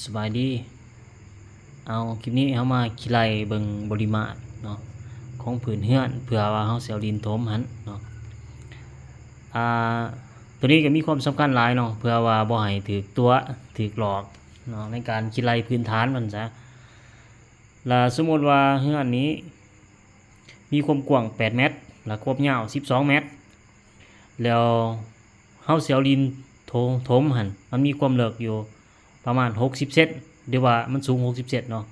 ສະບາຍດີ. ເອົາ ຄລິບນີ້ເຮົາມາຂີ້ໄລ່ເບິ່ງບໍລິມາດເນາະ ຂອງພື້ນເຮືອນ ເພື່ອວ່າເຮົາຊິເອົາດິນຖົມຫັ້ນເນາະ. ອ່າ ໂຕນີ້ກໍມີຄວາມສຳຄັນຫຼາຍເນາະ ເພື່ອວ່າບໍ່ໃຫ້ຖືກຕົວະ ຖືກຫຼອກເນາະ ໃນການຂີ້ໄລ່ພື້ນຖານມັນຊະ. ລະສົມມຸດວ່າເຮືອນນີ້ມີຄວາມກວ້າງແປດແມັດ ລະຄວາມຍາວສິບສອງແມັດ ແລ້ວເຮົາຊິເອົາດິນຖົມ ຖົມຫັ້ນ ມັນມີຄວາມເລິກຢູ່ປະມານຫົກສິບເຊັນ ຫຼືວ່າມັນສູງຫົກສິບເຊັນເນາະ.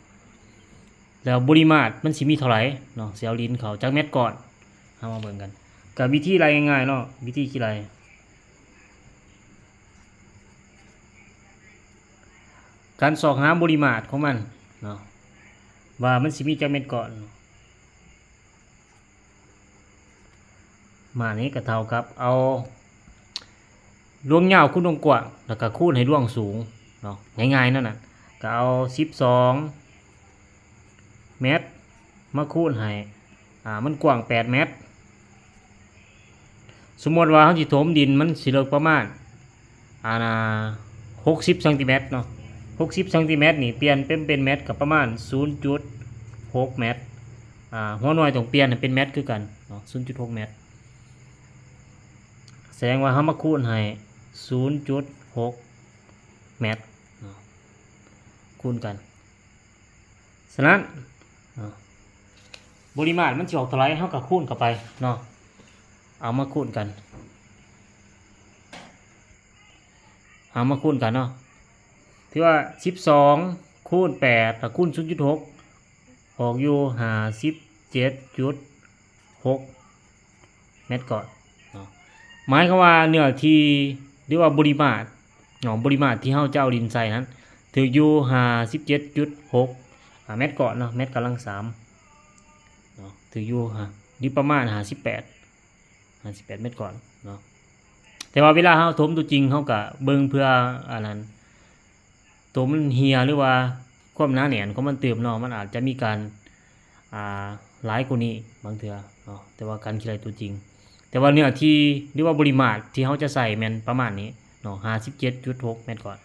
ແລ້ວບໍລິມາດມັນຊິມີເທົ່າໃດເນາະ ຊິເອົາດິນເຂົ້າຈັກແມັດກ້ອນ ເຮົາມາເບິ່ງກັນ. ກໍວິທີໄລ່ງ່າຍໆເນາະ ວິທີຂີ້ໄລ່ ການຊອກຫາບໍລິມາດຂອງມັນເນາະ ວ່າມັນຊິມີຈັກແມັດກ້ອນ. ມາດນີ້ກໍເທົ່າກັບເອົາລວງຍາວຄູນລວງກວ້າງ ແລ້ວກໍຄູນໃຫ້ລວງສູງເນາະ ງ່າຍໆນັ້ນນະ ກໍເອົາສິບສອງແມັດມາຄູນໃຫ້ ອ່າ ມັນກວ້າງແປດແມັດ. ສົມມຸດວ່າເຮົາຊິຖົມດິນ ມັນຊິເລິກປະມານ ອັນນ່າ ຫົກສິບຊັງຕີແມັດເນາະ ຫົກສິບຊັງຕີແມັດນີ້ ປ່ຽນເປັນ ເປັນແມັດກໍປະມານສູນຈຸດຫົກແມັດ ອ່າ ຫົວໜ່ວຍຕ້ອງປ່ຽນໃຫ້ເປັນແມັດຄືກັນເນາະ ສູນຈຸດຫົກແມັດ. ສະແດງວ່າເຮົາມາຄູນໃຫ້ສູນຈຸດຫົກແມັດເນາະ ຄູນກັນ. ສະນັ້ນ ເນາະ ບໍລິມາດມັນຊິອອກເທົ່າໃດ ເຮົາກໍຄູນເຂົ້າໄປເນາະ ເອົາມາຄູນກັນ ເອົາມາຄູນກັນເນາະ ຖືວ່າສິບສອງຄູນແປດ ແລ້ວຄູນສູນຈຸດຫົກ ອອກຢູ່ຫ້າສິບເຈັດຈຸດຫົກແມັດກ້ອນເນາະ. ໝາຍຄວາມວ່າເນື້ອທີ່ ຫຼືວ່າບໍລິມາດເນາະ ບໍລິມາດທີ່ເຮົາຈະເອົາດິນໃສ່ນັ້ນ ຖືກຢູ່ຫ້າສິບເຈັດຈຸດຫົກ ອ່າ ແມັດກ້ອນເນາະ ແມັດກຳລັງສາມເນາະ ຖືກຢູ່ ຫາ ຢູ່ປະມານຫ້າສິບແປດ ຫ້າສິບແປດແມັດກ້ອນເນາະ. ແຕ່ວ່າເວລາເຮົາຖົມຕົວຈິງ ເຮົາກະເບິ່ງເພື່ອ ອັນນັ້ນ ໂຕມັນເຫ່ຍ ຫຼືວ່າຄວາມໜາແໜ້ນຂອງມັນຕື່ມເນາະ ມັນອາດຈະມີການ ອ່າ ຫຼາຍກວ່ານີ້ບາງເທື່ອເນາະ ແຕ່ວ່າການຂີ້ໄລ່ຕົວຈິງ ແຕ່ວ່າເນື້ອທີ່ ຫຼືວ່າບໍລິມາດທີ່ເຮົາຈະໃສ່ແມ່ນປະມານນີ້ເນາະ ຫ້າສິບເຈັດຈຸດຫົກແມັດກ້ອນ.